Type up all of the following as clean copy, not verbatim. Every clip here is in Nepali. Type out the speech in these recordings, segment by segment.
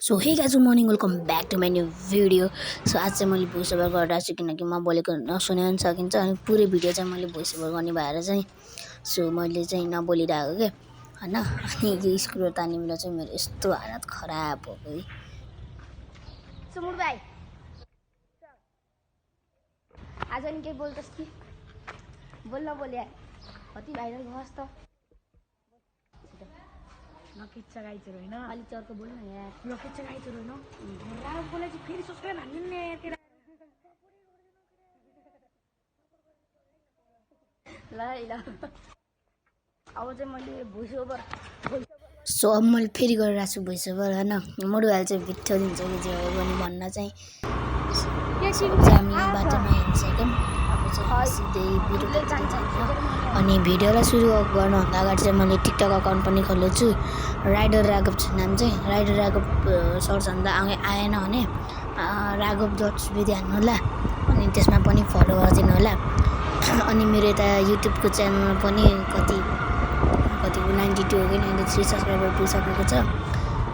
So hey guys good morning welcome back to my new video. So आज चाहिँ मैले भोइस ओभर गरिरहेको छु किनकि म बोलेको नसुने पनि सकिन्छ अनि पुरै भिडियो चाहिँ मैले भोइस ओभर गर्ने भएर चाहिँ सो मैले चाहिँ नबोलिरहेको के हैन। अनि यो स्क्रुर तानिएर चाहिँ मेरो यस्तो हालत खराब भयो है। सुमुर भाइ आज नि के बोल्छस् कि बोल्न बोले कति भाइरल भस् त लकेट चगाइचो होइन अलि चर्को बोल्न यार लकेट चगाइचो होइन राम बोले चाहिँ फेरि सब्सक्राइब हान्नु नि यार तेरा ल अब चाहिँ मैले भोइस ओभर सो अब मैले फेरि गरिरहेको छु भोइस ओभर होइन। मोडुवाल चाहिँ भित्थो दिन्छ कि जे हो भने भन्न चाहिँ हामी बाटोमा हिँडिसक्यौँ। अब चाहिँ सिधै बिरुतिर जान्छ। अनि भिडियोलाई सुरु गर्नुभन्दा अगाडि चाहिँ मैले टिकटक अकाउन्ट पनि खोलेको छु। राइडर राघव छ नाम चाहिँ। राइडर राघव सर्च हान्दा आएन भने राघव जट्स विधि हान्नु होला अनि त्यसमा पनि फलो गरिदिनु होला। अनि मेरो यता युट्युबको च्यानलमा पनि कति 92 हो कि 93 सब्सक्राइबर पुगिसकेको छ।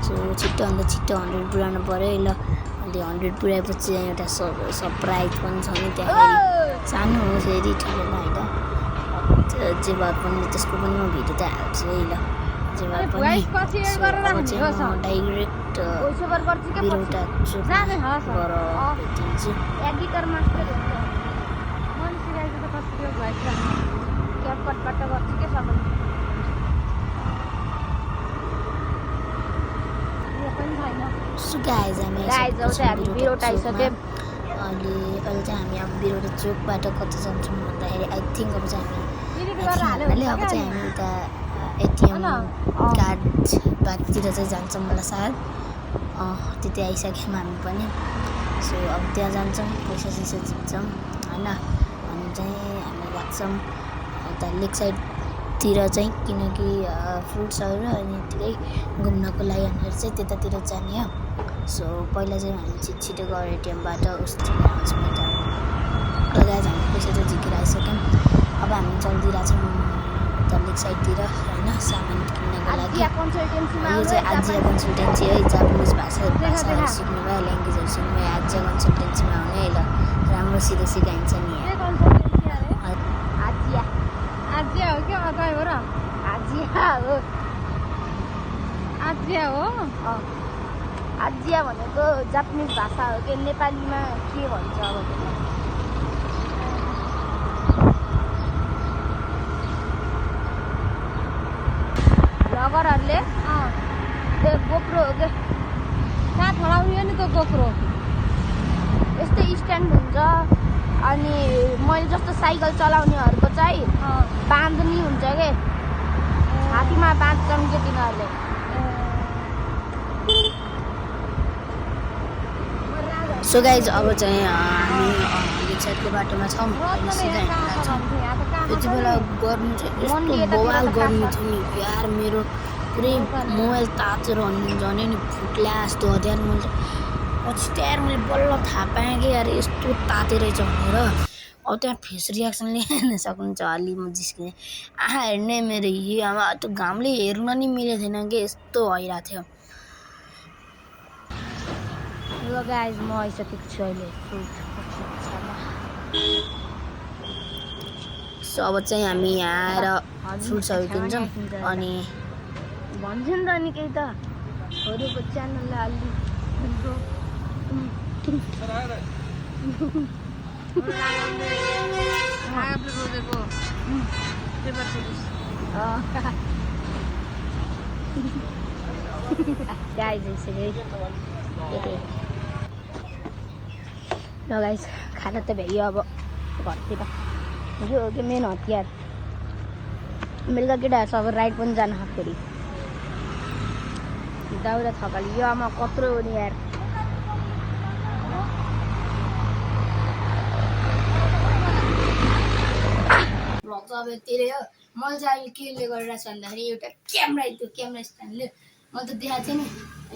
सो छिट्टोभन्दा छिट्टो 100 पुऱ्याउनु पऱ्यो ल। अनि 100 पुऱ्याएपछि एउटा सरप्राइज पनि छ नि त्यहाँ। सानो हो फेरि ठुलो होइन जे भए पनि त्यसको पनि म भिडियो त हाल्छु है ल। जे भए पनि डाइरेक्ट बिरौटा चोकबाट भेटिन्छु। एडिटर मास्टर मन सिकाइको त कसरी भएछ क्यापकटबाट गर्छु के सबै सो गाइज हामी बिरौटा आइसक्यौँ। अहिले चाहिँ हामी अब बिरौटा चोकबाट कता जान्छौँ भन्दाखेरि आई थिङ्क अब चाहिँ हामी अब चाहिँ हामी उता एटिएम कार्डतिर चाहिँ जान्छौँ मलाई सायद त्यति आइसक्यौँ हामी पनि। सो अब त्यहाँ जान्छौँ पैसा सैसा जित्छौँ होइन। अनि चाहिँ हामी लाग्छौँ उता लेक साइडतिर चाहिँ किनकि फ्रुट्सहरू अनि यतिकै घुम्नको लागि भनेर चाहिँ त्यतातिर जाने हो। सो पहिला चाहिँ हामी छिटो गएर एटिएमबाट उस्तो लगाएर हामी पैसा चाहिँ झिकेर आइसक्यौँ। अब हामी चलिदिरहेछौँ उता लेक साइडतिर होइन सामान किन्नको लागि। यो चाहिँ आजिया कन्सल्टेन्सी है। जापानिज भाषाहरू सिक्नु भयो ल्याङ्ग्वेजहरू सिक्नु भयो आजिया कन्सल्टेन्सीमा आउने है ल। राम्रो सिधै सिकाइन्छ नि आजिया हो क्या अगाइ हो र आजिया हो आजिया भनेको जापानिज भाषा हो कि नेपालीमा के भन्छ अब ब्लगरहरूले त्यो गोप्रो हो कि कहाँ थडाउयो नि त गोप्रो यस्तै स्ट्यान्ड हुन्छ। अनि मैले जस्तो साइकल चलाउनेहरूको चाहिँ बाँध्नी हुन्छ के हात्तीमा बाँध्छन् के तिनीहरूले। सो गाइज अब चाहिँ हामी लेक साइडको बाटोमा छौँ। सिधै यति बेला गर्मी चाहिँ यस्तो बवाल गर्मी थियो नि यार। मेरो पुरै मोबाइल तातेर झन् नि फुट्ला जस्तो हतियार। मैले पछि त्यहाँ मैले बल्ल थाहा पाएँ कि यार यस्तो ताते रहेछ भनेर। अब त्यहाँ फेस रियाक्सन लिन सक्नुहुन्छ अलि म जिस्किने आँखा हेर्ने मेरो आमा त्यो घामले हेर्न नि मिलेको थिएन कि यस्तो भइरहेको थियो। ल गाइज म आइसकेको छु अहिले सो अब चाहिँ हामी यहाँ आएर फ्रुट्सहरू किन्छौँ अनि भन्छ नि त नि केही त छोरीको च्यानललाई अलि ल गाइस खाना त भ्याइयो अब घरतिर। यो हो कि मेन हतियार। बेलुका केटाहरू अब राइड पनि जानु फेरि दाउरा थकाली यो आमा कत्रो हो नि यार। भ्लग त अब यतिरै हो। मैले चाहिँ अहिले केले गरिरहेको छु भन्दाखेरि एउटा क्यामेरा स्ट्यान्डले मैले त देखाएको थिएँ नि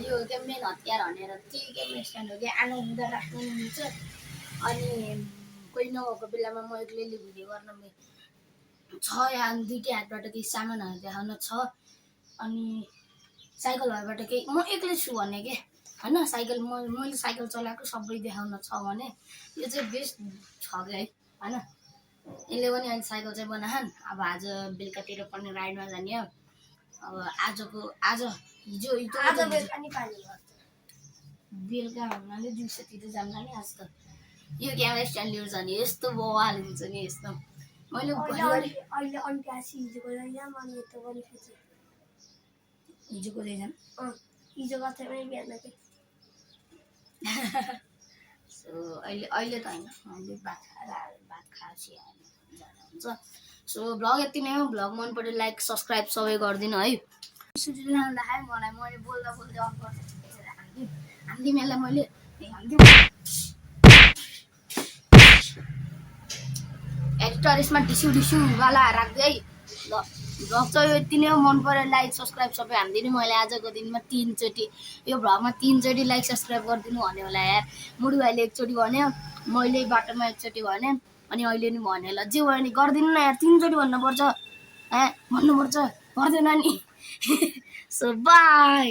यो हो क्या मेन हतियार भनेर। त्यही क्यामेरा स्ट्यान्ड हो कि आनो हुँदा राख्नु मिल्छ। अनि कोही नभएको बेलामा म एक्लैले भिडियो गर्न छ या दुइटै हातबाट केही सामानहरू देखाउन छ। अनि साइकल भएबाट केही म एक्लै छु भने के होइन साइकल मैले साइकल चलाएको सबै देखाउन छ भने यो चाहिँ बेस्ट छ कि है होइन यसले पनि अहिले साइकल चाहिँ बनाहान् अब आज बेलुकातिर पनि राइडमा जाने हो अब आज हिजो बेलुका नि पानी बेलुका भन्नाले दिउँसोतिर जान्ला नि आज त यो क्यामेरा स्ट्यान्ड लिएर जाने यस्तो बवाल हुन्छ नि यस्तो मैले अहिले अन्टी आसी हिजोको लैजाम अनि यता पनि खिच्यो हिजोको लैजाम हिजो गएको थिएँ बिहान के सो अहिले त होइन अहिले भात खाएपछि जाँदा हुन्छ सो भ्लग यति नै हो भ्लग मन पऱ्यो लाइक सब्सक्राइब सबै गरिदिनु है सुटी लाउँदाखेरि मलाई मैले बोल्दा बोल्दै अफ गर्दै हान्दिमेलाई मैले एडिटर यसमा डिस्युवाला राख्दै है ल भ्लग चाहिँ यो यति नै हो मन पऱ्यो लाइक सब्सक्राइब सबै हानिदिनु मैले आजको दिनमा 3 चोटि यो भ्लगमा 3 चोटि लाइक सब्सक्राइब गरिदिनु भन्यो होला यार मुडु भाइले एकचोटि भन्यो मैले बाटोमा एकचोटि भने अनि अहिले नि भन्यो ल जे भयो नि गरिदिनु न यार 3 चोटि भन्नुपर्छ भन्नुपर्छ गर्दैन नि सो बाई